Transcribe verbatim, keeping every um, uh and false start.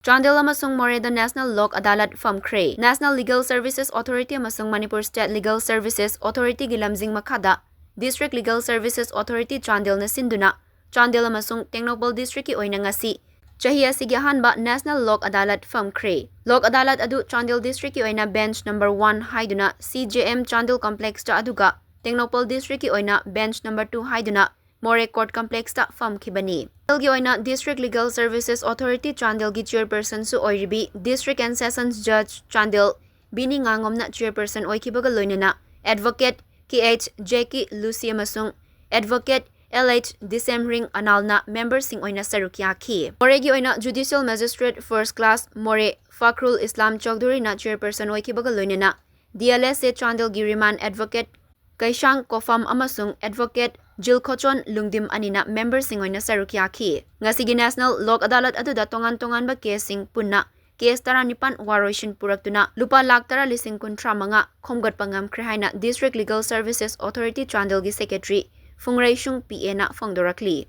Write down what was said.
ꯆꯥꯟꯗꯦꯜ ꯑꯃꯁꯨꯡ ꯃꯣꯔꯦꯗ National Lok Adalat ꯐꯝꯈ꯭ꯔꯦ꯫ National Legal Services Authority ꯑꯃꯁꯨꯡ Manipur State Legal Services Authorityꯒꯤ ꯂꯝꯖꯤꯡ ꯃꯈꯥꯗ District Legal Services Authority ꯆꯥꯟꯗꯦꯜꯅ ꯁꯤꯟꯗꯨꯅ ꯆꯥꯟꯗꯦꯜ ꯑꯃꯁꯨꯡ ꯇꯦꯡꯅꯧꯄꯜ districtꯀꯤ ꯑꯣꯏꯅ ꯉꯁꯤ ꯆꯍꯤ ꯑꯁꯤꯒꯤ ꯑꯍꯥꯟꯕ National Lok Adalat ꯐꯝꯈ꯭ꯔꯦ꯫ Lok Adalat ꯑꯗꯨ ꯆꯥꯟꯗꯦꯜ districtꯀꯤ ꯑꯣꯏꯅ bench number one ꯍꯥꯏꯗꯨꯅ C J M Chandel complexꯇ, ꯑꯗꯨꯒ ꯇꯦꯡꯅꯧꯄꯜ districtꯀꯤ ꯑꯣꯏꯅ bench number two ꯍꯥꯏꯗꯨꯅ ꯃꯣꯔꯦ Court complexꯇ ꯐꯝꯈꯤꯕꯅꯤ꯫ ꯆꯥꯟꯗꯦꯜꯒꯤ ꯑꯣꯏꯅ District Legal Services Authority ꯆꯥꯟꯗꯦꯜꯒꯤ chairpersonꯁꯨ ꯑꯣꯏꯔꯤꯕꯤ District and Sessions Judge Chandel ꯕꯤꯅꯤ ꯉꯥꯉꯣꯝꯅ chairperson ꯑꯣꯏꯈꯤꯕꯒ ꯂꯣꯏꯅꯅ Advocate K H Jackie Lucy ꯑꯃꯁꯨꯡ Advocate L H Disemring Analꯅ memberꯁꯤꯡ ꯑꯣꯏꯅ ꯁꯔꯨꯛ ꯌꯥꯈꯤ꯫ ꯃꯣꯔꯦꯒꯤ ꯑꯣꯏꯅ Judicial Magistrate First Class ꯃꯣꯔꯦ ꯐꯈ꯭ꯔꯨꯜ ꯏꯁꯂꯥꯝ ꯆꯧꯙꯨꯔꯤꯅ chairperson ꯑꯣꯏꯈꯤꯕꯒ ꯂꯣꯏꯅꯅ D L S A ꯆꯥꯟꯗꯦꯜꯒꯤ remand advocate ꯀꯩꯁꯥꯡ ꯀꯣꯐꯝ ꯑꯃꯁꯨꯡ advocate ꯖꯤꯜꯈꯣꯆꯣꯟ ꯂꯨꯡꯗꯤꯝ ꯑꯅꯤꯅ memberꯁꯤꯡ ꯑꯣꯏꯅ ꯁꯔꯨꯛ ꯌꯥꯈꯤ꯫ ꯉꯁꯤꯒꯤ National Lok Adalat ꯑꯗꯨꯗ ꯇꯣꯉꯥꯟ ꯇꯣꯉꯥꯟꯕ caseꯁꯤꯡ ꯄꯨꯟꯅ case ꯇꯔꯥꯅꯤꯄꯥꯟ ꯋꯥꯔꯣꯏꯁꯤꯟ ꯄꯨꯔꯛꯇꯨꯅ ꯂꯨꯄꯥ ꯂꯥꯈ ꯇꯔꯥ ꯂꯤꯁꯤꯡ ꯀꯨꯟꯊ꯭ꯔꯥ ꯃꯉꯥ ꯈꯣꯝꯒꯠꯄ ꯉꯝꯈ꯭ꯔꯦ ꯍꯥꯏꯅ District Legal Services Authority ꯆꯥꯟꯗꯦꯜꯒꯤ secretary ꯐꯨꯡꯔꯩꯁꯨꯡ P Aꯅ ꯐꯣꯡꯗꯣꯔꯛꯂꯤ꯫